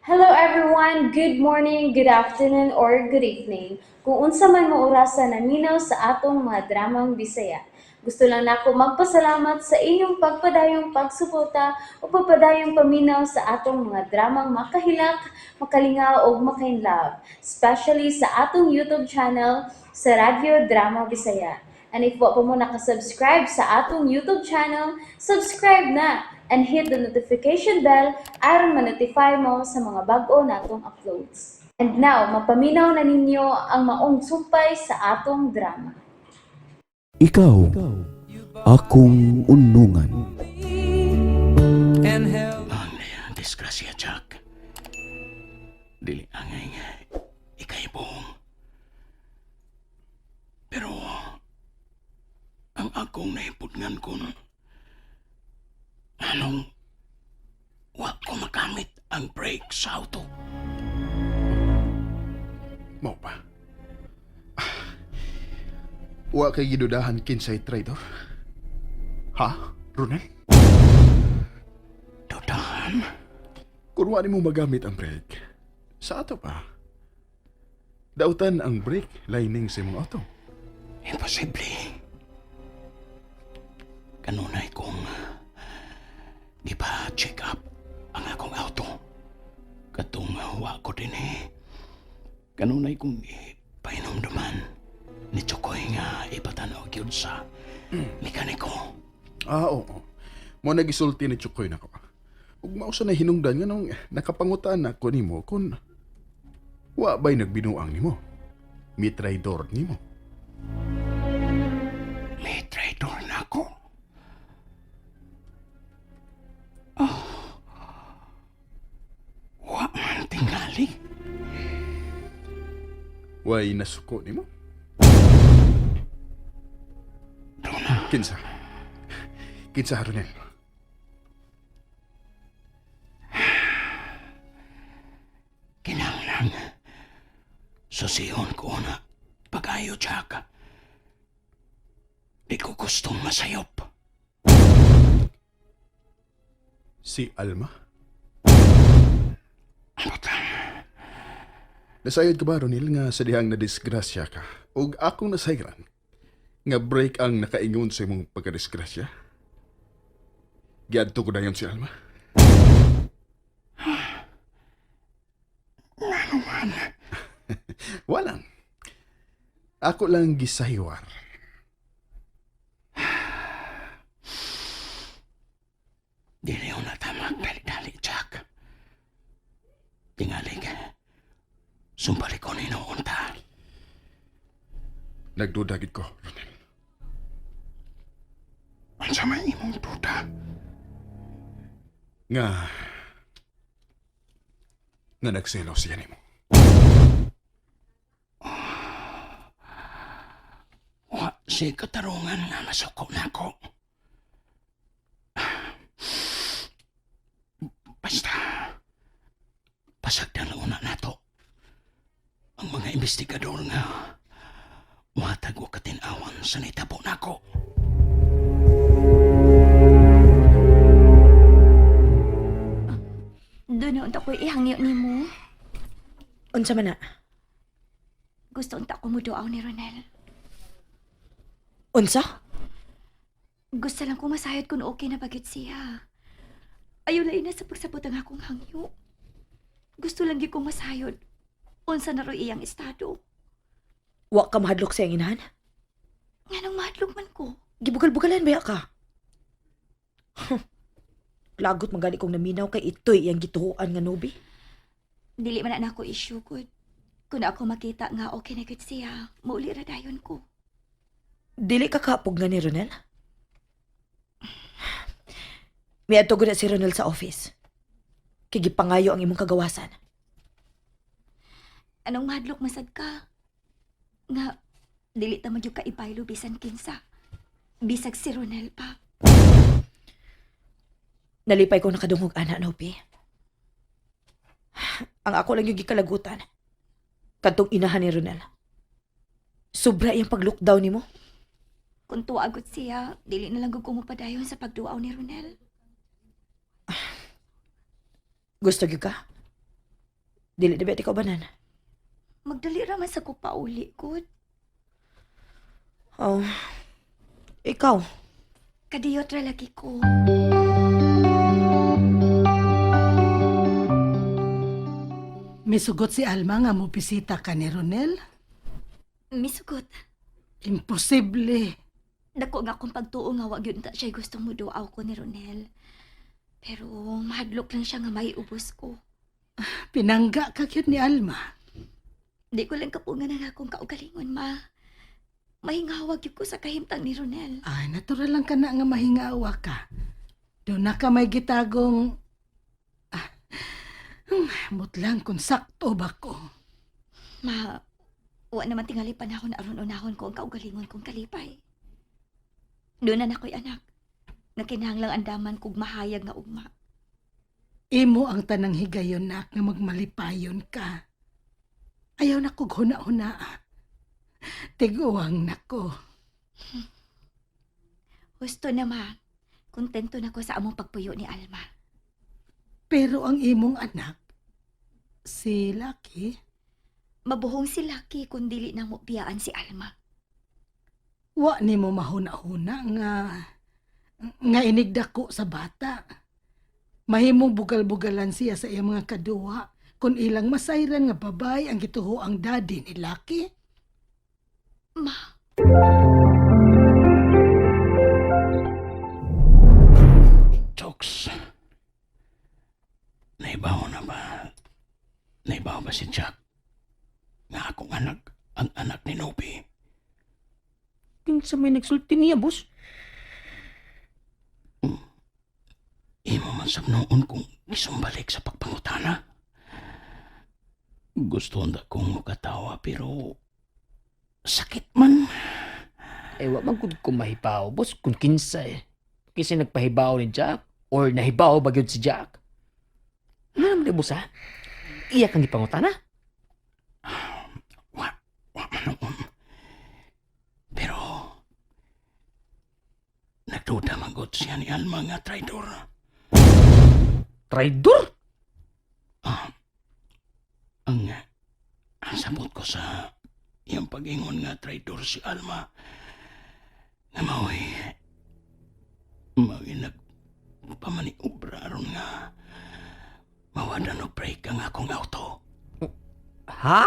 Hello everyone! Good morning, good afternoon, or good evening. Kung unsa man mo orasa naminaw sa atong mga dramang Bisaya. Gusto lang nako magpasalamat sa inyong pagpadayong pagsuporta o pagpadayong paminaw sa atong mga dramang makahilak, makalingaw ug makainlove, especially sa atong YouTube channel sa Radyo Drama Bisaya. And if wa pa mo nakasubscribe sa atong YouTube channel, subscribe na and hit the notification bell aron ma-notify mo sa mga bag-o natong uploads. And now, mapaminaw na ninyo ang maong sumpay sa atong drama. Ikaw, akong unungan. Ang disgrasya, Jack. Dili angay nga ikaibong. Pero ang akong naipudngan kon anong wa ko makamit ang brake sa auto. Mao pa. Ah, wa kay gidudahan kinsay traitor. Ha, Ronel? Dudahan? Kung wa nimo magamit ang brake, sa ato pa. Dautan ang brake lining sa imong auto. Imposible. Kanunay kong di pa check up ang akong auto. Katong wa ko din eh. Kanunay kong painomduman ni Chokoy nga ipatanaw gyud sa mekaniko. Ah, oo. Mo nagisulti ni Chukoy nako. Ug mao sa nahinungdan nga nung nakapangutan na ko nimo kung wa ba'y nagbinuang nimo. Mi traidor nimo. May traitor na ako. Oh. Wa man tingali. Way nasuko nimo. Duna. Kinsa? Kinsa, Ronel? Kinahanglan susihon ko na pag-ayo, Jack. Di ko gustong masayop. Si Alma? Ano ta? Nasayod ka ba, Ronel, nga sa dihang nadisgrasya ka? Ug akong nasayran nga break ang nakaingon sa imong pagkadisgrasya? Giadto ko dayon si Alma. Ano man? Walang. Ako lang gisaywar. Dili na tama dali-dali, Jack. Tingali ka. Sumbalik ko ni noon ta. Nagduda gid ko, Ronel. Unsa may imong duda? Nga nagselos siya nimo. Wa si katarungan nga masuko na ako. Basta, pasagdan una nato ang mga investigador nga muhatag og katin-awan sa nitabo nako. Doon na unta ko ihangyo nimo. Unsa man na? Gusto unta ko muduaw ni Ronel. Unsa? Gusto lang ko masayod kung okay na bagit siya. Ayaw lain na sa pagsabot ang akong hangyo. Gusto lang gyud kong masayod. Unsa na ro iyang estado. Wa ka mahadlok sa iyang inahan? Nganong mahadlok man ko. Gibugal-bugalan ba ka? Lagot man gani kong naminaw kay ito'y iyang gituoan nga nubi. Dili man na nako issue gud. Kung ako makita nga okay na gyud siya, mauli ra dayon ko. Dili ka kapog nga ni Ronel? Miadto gud na si Ronel sa office. Kay gipangayo ang imong kagawasan. Anong mahadlok masad ka? Nga dili ta magyud ka ibaylo bisan kinsa. Bisag si Ronel pa. Nalipay ko nakadungog ana, Nopi. Ang ako lang yung gikalagutan. Kadtong inahan ni Ronel. Sobra iyang pag-lockdown nimo. Kung tuwagot siya, dili na lang gud ko mopadayon sa pagduaw ni Ronel. Gusto gyud ka? Dili na ba ikaw banan? Magdali ra man sa ko pauli gud. Oh. Ikaw. Kadiyot ra lagi ko. Misugot si Alma nga mo bisita ka ni Ronel? Misugot. Imposible. Dako nga akong pagtuo nga wa gyud ta siya gusto mo duaw ko ni Ronel. Pero mahadlok lang siya nga maiubos ko. Pinangga ka gyud ni Alma. Di ko lang kapungan ang akong kaugalingon, ma. Mahingawag gyud ko sa kahimtang ni Ronel. Ay, natural lang ka na nga mahingawa ka. Doon na ka may gitagong... Ah, mutlang kung sakto ba ko. Ma, wa naman tingali panahon aron unahon ko ang kaugalingon kong kalipay. Doon na nakoy anak. Nga kinahanglang andaman kog mahayag nga ugma. Imo ang tanang higayon nak nga magmalipayon ka. Ayaw na kog huna-hunaa. Tiguang nako. Husto na ma. Kontento na ko sa among pagpuyo ni Alma. Pero ang imong anak, si Lucky, Mabuhong si Lucky kung dili na mo biyaan si Alma. wa nimo mahuna-huna nga nga inigdako sa bata. Mahimong bugal-bugalan siya sa iyang mga kaduwa kung ilang masayran nga babay ang gituho ang daddy ni Lucky. Ma, Jokes. Naibaw na ba? Naibaw ba si Jack? Nga akong anak, ang anak ni Nobi. Kinsa may nagsulti niya, boss? Imo man sab noon kung isumbalik sa pagpangutana. Gusto nda kong mukatawa pero sakit man. Eh, wa man gud ko mahibaw, boss, kung kinsa eh. Kinsa nagpahibaw ni Jack or nahibaw ba gyud si Jack? Ano naman di, boss, ha? Iya kang gipangutana. Wa, wa man noon. Pero nagduda man gud siya ni Alma nga traidor. Traidor? Ang ang sabot ko sa iyang pag-ingon nga traidor si Alma nga mao'y mao'y nagpamaniobra aron nga mawadan og break ang akong auto. Ha?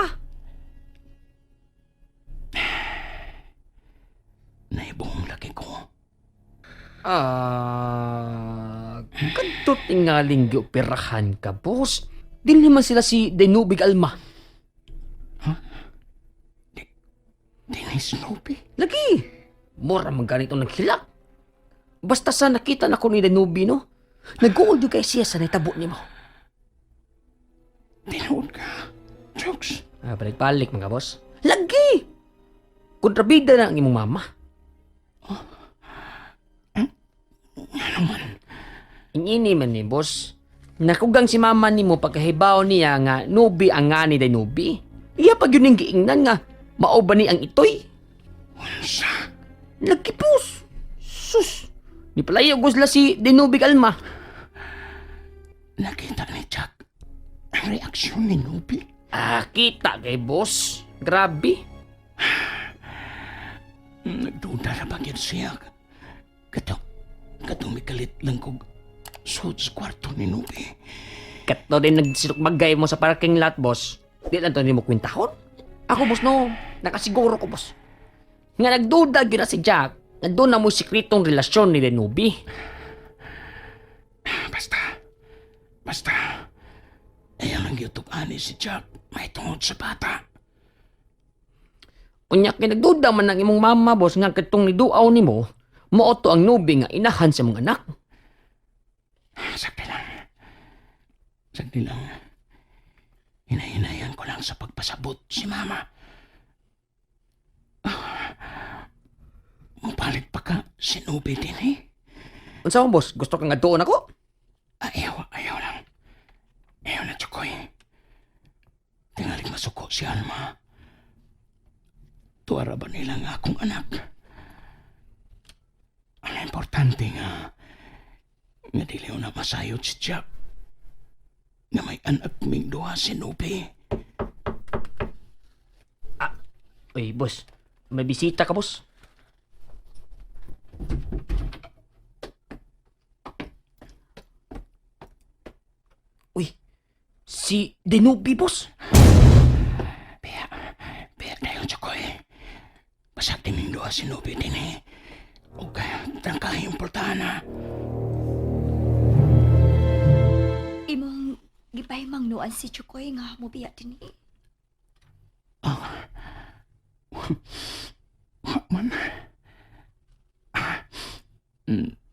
Naibong laki ko. Ah, kadto tingaling gioperahan ka, boss. Dili man sila si Denubig Alma. Dinay Snoopy. Lagi! Mura man ganito naghilak. Basta sa nakita na ko ni Denubi, no? Nag-uol kay siya sa naitabo nimo. Tinuod ka. Jokes. Ah, balik-balik mga boss. Lagi! Kontrabida na ang imong mama. Ano man? Ingini man ni boss. Nakugang si mama nimo pagkahibaw niya nga nubi ang nga ni Denubi. Iya pag yun ang giingnan nga mao ba ni ang itoy? Unsa? Lagi boss. Sus! Di pala gusla si Denubig Alma. Nakita ni Jack ang reaksyon ni Nobi. Ah, kita kay boss. Grabe. Nagduda na ba gyud siya? Kato, kato mikalit lang kog suot sa kwarto ni Nobi. Kato din nagsilukmagay mo sa parking lot, boss. Di lang to nimo kwintahon. Ako, boss, no. Nakasiguro ko, boss. Nga nagduda gyud na si Jack nga doon na mo sikretong relasyon ni Denubi. Basta, basta. Ayaw lang gyud ani si Jack. May tungod sa bata. Unya kay nagduda man ang imong mama, boss, nga katong niduaw nimo, mao to ang nubi nga inahan sa mga anak. Sakti lang. Sakti lang. Hinahinayan ko lang sa pagpasabot si Mama. Ah, mupalit pa ka si Nobi din eh. Unsa man, boss? Gusto ka nga doon ako? Ayaw, ayaw lang. Ayaw na, Chokoy. Tingalig masuko si Alma. Tuwara ba nila nga akong anak? Ang importante nga, nga dili na masayod si Jack. Nga may anak ming duha si Nubi. Ah, uy, boss. May bisita ka, boss. Uy, si Denubi, boss. Biya, biya na yung tsakoy. Basag din ming duha si Nubi din eh. O kaya, tangkahin yung portahan ha. Imong gipahimangnoan si Chukoy nga mobiya dinhi. Ah. Wa man. Ah.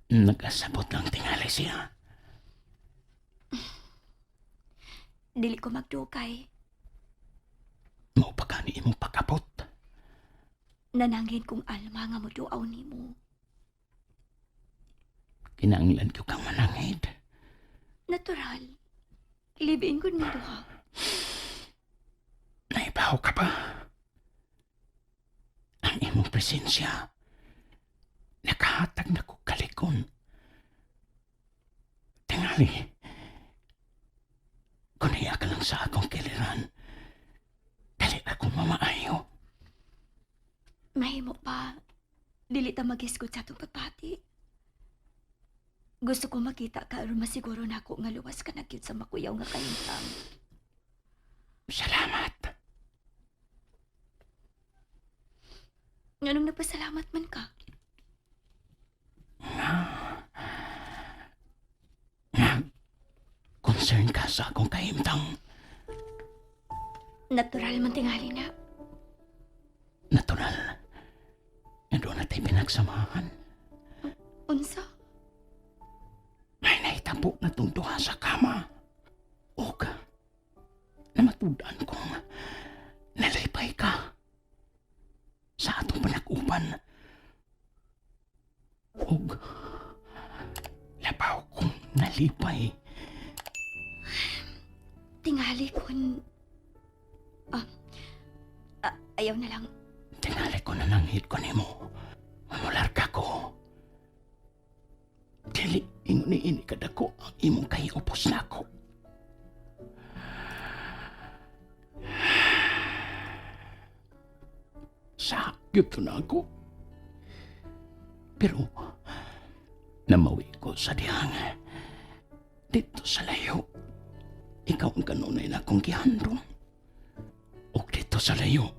Nagkasabot lang tingali siya. Dili ko magdukay. Mao pa gani imong pagkabot. Nanangin kong alma nga moduaw nimo. Kinahanglan ko kang manangid. Natural. Live-in gud mi duha. Naibaw ka ba? Ang imong presensya nakahatag na ko kalikon. Tingali, kuniya ka lang sa akong kiliran. Dali ako mamaayo. Mahimo pa. Dili ta magisgot sa atong pagpati. Gusto ko makita ka aron masiguro nako nga luwas ka na gyud sa makuyaw nga kahimtang. Salamat. Nganong nagpasalamat man ka? Nga, concern ka sa akong kahimtang. Natural man tingali na. Natural. Nga doon natin pinagsamahan. Unsa? May nahitabo na itong duha sa kama. Og, namatudan kong nalipay ka sa atong panag-upan. Og, labaw kong nalipay. Tingali kun... Ah, ah, ayaw na lang. Tingali ko na nanghit ko nimo. Mamular ka ko. Dili, ingon ni ini kadako ang imong kahiupos na ako. Sakit na ako. Pero, namawi ko sa dihang. Dito sa layo, ikaw ang kanunay na akong gihandom. O dito sa layo,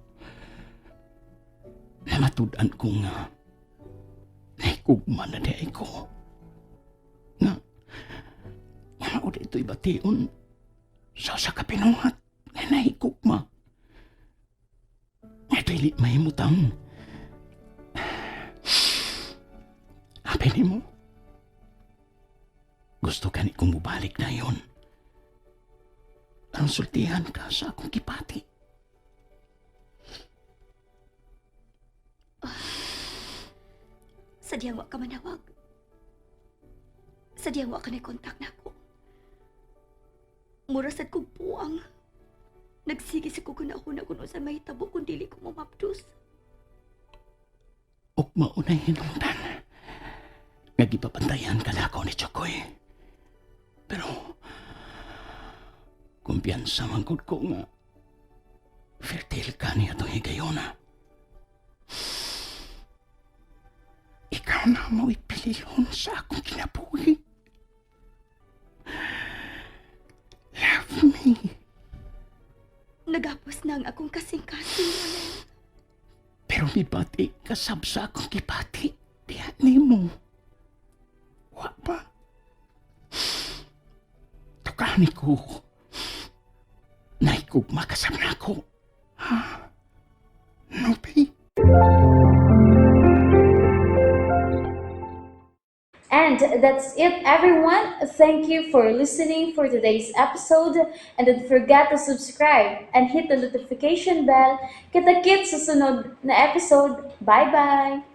namatud-an ko nga nahigugma na di ko. Nga, nga mao dito'y bation sa sa kapinuhat nga nahigugma. Nga dili mahimutang. Abi nimo, gusto ka ni kong mubalik na yon. Ang sultihan ka sa akong kipati. Sadyang wa ka manawag. Sadyang wa ka na kontak nako. Mura sad kog puang. Nagsige sa ko na kung unsa mahitabo kung dili ko mamapdos. Ug maunay hinungdan. Nga gipapantayan ka lakaw ni Chokoy. Pero, kumpiyansa man gud ko nga fertile ka niya itong higayona. Ikaw na mo ipililon sa akong kinabuhi. Love me. Nagapos na ang akong kasing-kasing, Ronel. Pero mibati kasab sa akong gibati. Diha nimo. Wa pa. Tukani ko. Naikugma kasab na ako. Ha? Nupi? And that's it, everyone. Thank you for listening for today's episode. And don't forget to subscribe and hit the notification bell. Kita-kits sa sunod na episode. Bye-bye!